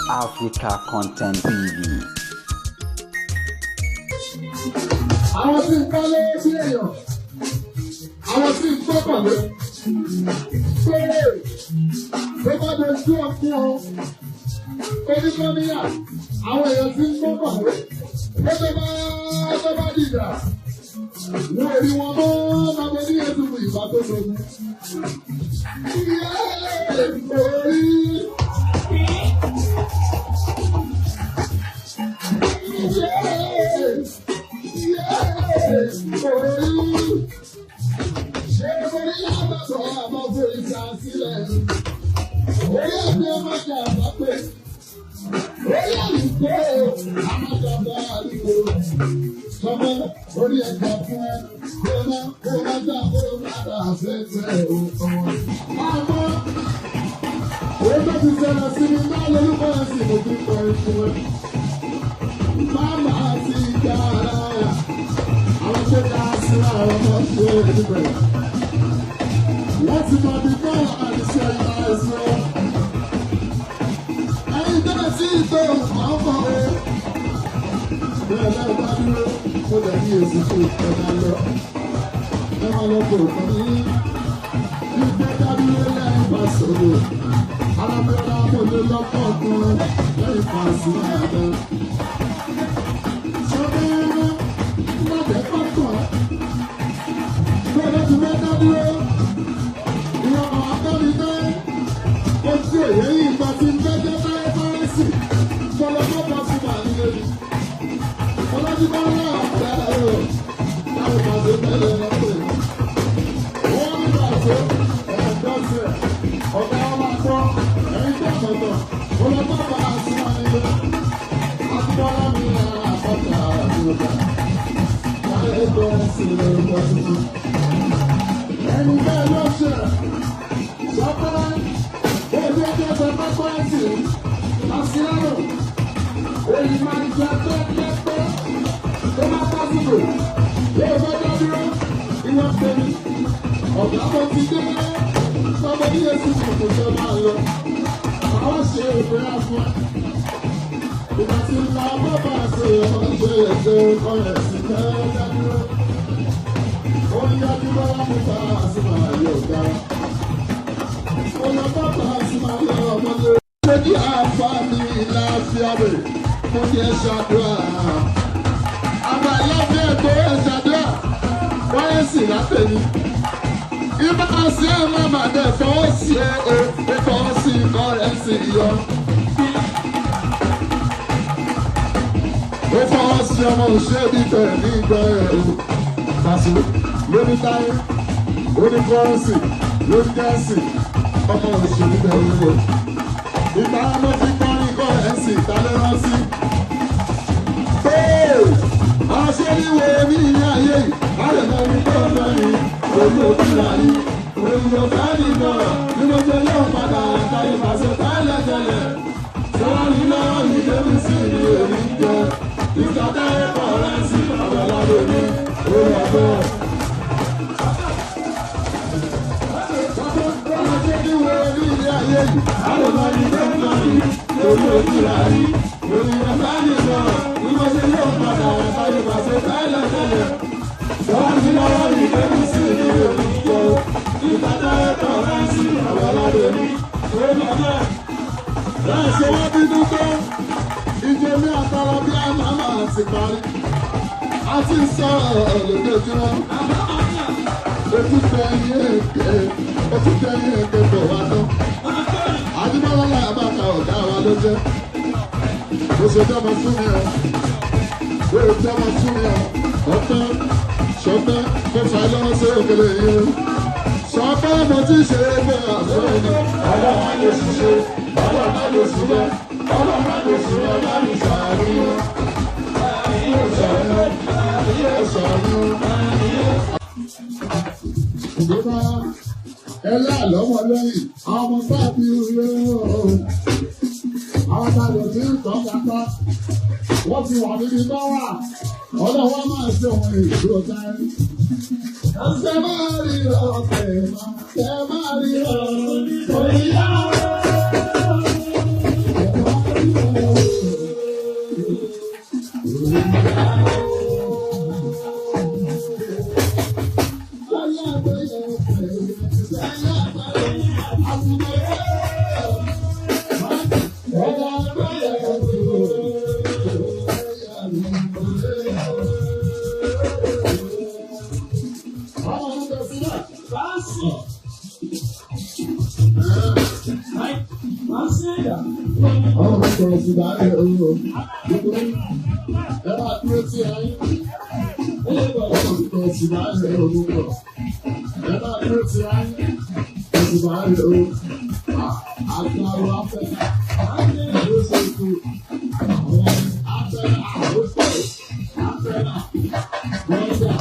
Africa Content TV. Àwọn tí ń kọ́lé sí èèyàn, àwọn tí ń gbọ́kànlé pé tó bá dojú ọkùn ọ oníkọ́níyà, àwọn èèyàn tí ń gbọ́kànlé pé tó bá dìjà, wọn ò rí wọn mọ́ bàbá ní ẹ̀dùn ìbá tó dogun. Ìyá orí. Mama ti dára, àwọn tó dá sí àwọn ọmọ ṣe é níbẹ̀. Wọ́n ti mọ bí kọ́ àdìsẹ́ ìlà ẹ̀sọ́. Ẹyin tó ti tó nǹkan mọ̀ o. Bẹ́ẹ̀ náà bá dúró, mo dẹ̀ ní èsì tó ẹ̀dá lọ. Ẹ máa lọ kó nǹkan ní. Ìgbẹ́ dádúró lẹ́yìn bá sọ̀rọ̀. Alábẹ́rẹ́ amòye lọ́pọ̀ kan lẹ́yìn pàṣẹ àbẹ́. Ẹni bẹ́ẹ̀ ló ṣe sọ́kọ́lá ojú ẹjọ́ sọ pápáàtì àṣìlárò èyí máa ń jẹ pẹ́pẹ́pẹ́ tó bá pásìkò yóò bá dá dúró ìwọ tẹ̀lé ọ̀gá mo ti dé sọmọ ní èsì kòkò tó máa lọ àwọn ṣe òpin àfún ìgbà tí ń la bọ́bà ṣe ọmọ ṣe ètò ọ̀rẹ́ sí fẹ́ dá dúró. Ibà sí ẹ̀ máa máa dẹ̀ fọwọ́ sí ẹ̀ o, fọwọ́ sí ikọ̀ rẹ̀ sí yọ. Ó fọwọ́ sí ọmọ òṣèlú tẹ̀ ní ìgbà ẹ̀ o. Pàṣẹ lórí táyé, orí kọ́rọ́sì, lórí gẹ́ẹ̀sì, ọmọ òṣèlú bẹ̀rù o. Ìgbà ló fi kọrin kọ́rẹ́sì ìtàlẹ́rọ́sí. Pé aṣẹ́ríwo ní ilé ayé yìí, àrẹ̀mọ́ ní tó ń lọ́yìn, orí òkúra yìí, orí ọ̀fẹ́ nìkan, ní mo jẹ yóò padà táyé pàṣẹ tẹ́lẹ̀ tẹ́lẹ̀. Sọ́wọ́n ní lọ́wọ́ yìí débi sí ní èmi jẹ, ìtàtẹ́ kọ́rẹ́sì ọ̀rọ̀ mi, orí ọ̀fẹ́. Ìjẹ́mi àtàrà bí a máa máa ti parí. A ti ń sọ̀rọ̀ lójoojúmọ́. Ojú tẹ̀yìn èké, ojú tẹ̀yìn èké kò wá tán. Adébọ́lá làbàkà ọ̀gá wa ló jẹ́. Mo ṣe jọ́mọ fún mi o. Mo ṣe jọ́mọ fún mi o. Ọpẹ́ ṣọpẹ́ mo fà á lọ́wọ́ sí òkèlè yìí o. Ṣọpẹ́ mo ti ṣe é pé àbúrò mi. Ọlọ́run ló ṣiṣẹ́, ọlọ́run ló ṣiṣẹ́, ọlọ́run ló ṣiṣẹ́ láti ṣàríyàn. Ìjọba ẹlẹ́ àlọ́mọ lẹ́yìn, àwọn ọmọ sáàbì rẹ̀ ooo. Àwọn tàbí tí ń tọ́ kápá, wọ́n ti wà níbi tó wà. Ọlọ́wọ́ máa ṣe òun ìlú sáré. Ṣé máa rí ọ̀sẹ̀ máa? Ṣé máa rí ọ̀sẹ̀? Òyìnbó. Ọmọ kan sì bá ẹ owó. Ẹ máa dúró sí ayé. Ọmọ kan sì bá ẹ owó pọ̀. Ẹ máa dúró sí ayé. Sì bá ẹ owó. Àgbàrò afẹ́. Ló ṣe kú. Afẹ́ àwòsàn. Afẹ́ náà. Wọ́n gbà.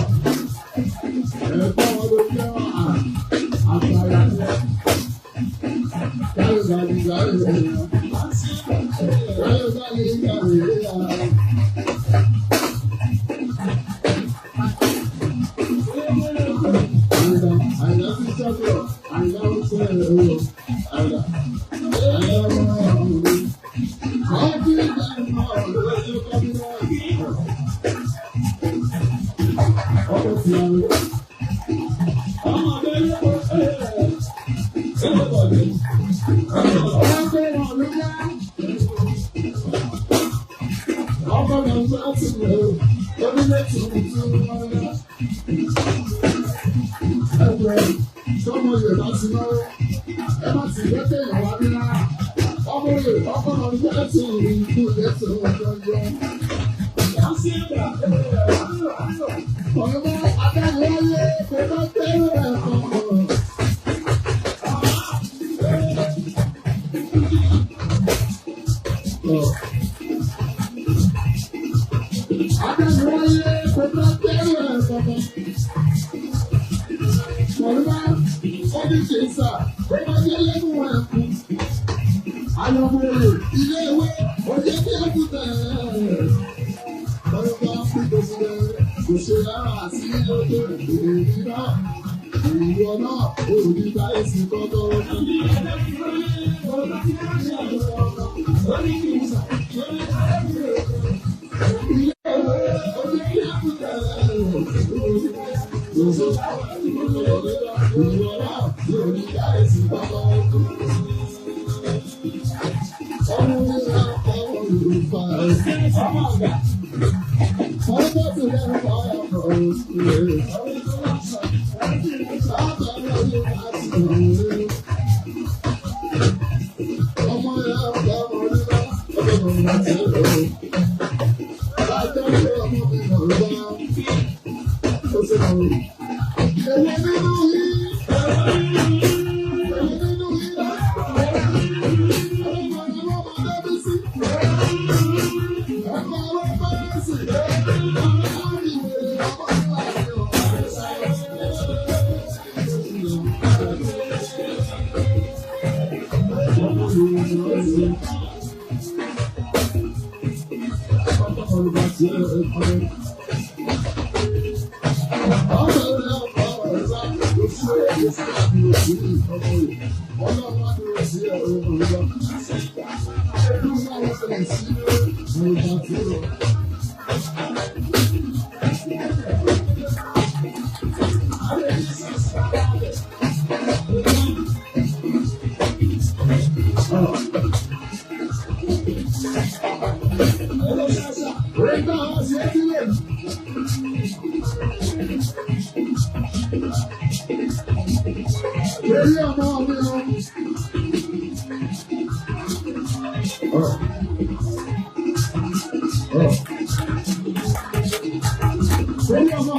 Ẹ̀gbọ́n wọn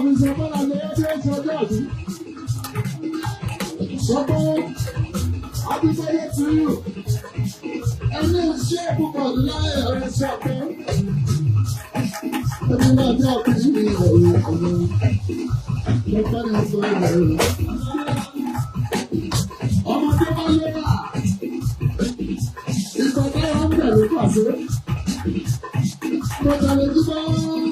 ló jẹ́ àgbàrá ni.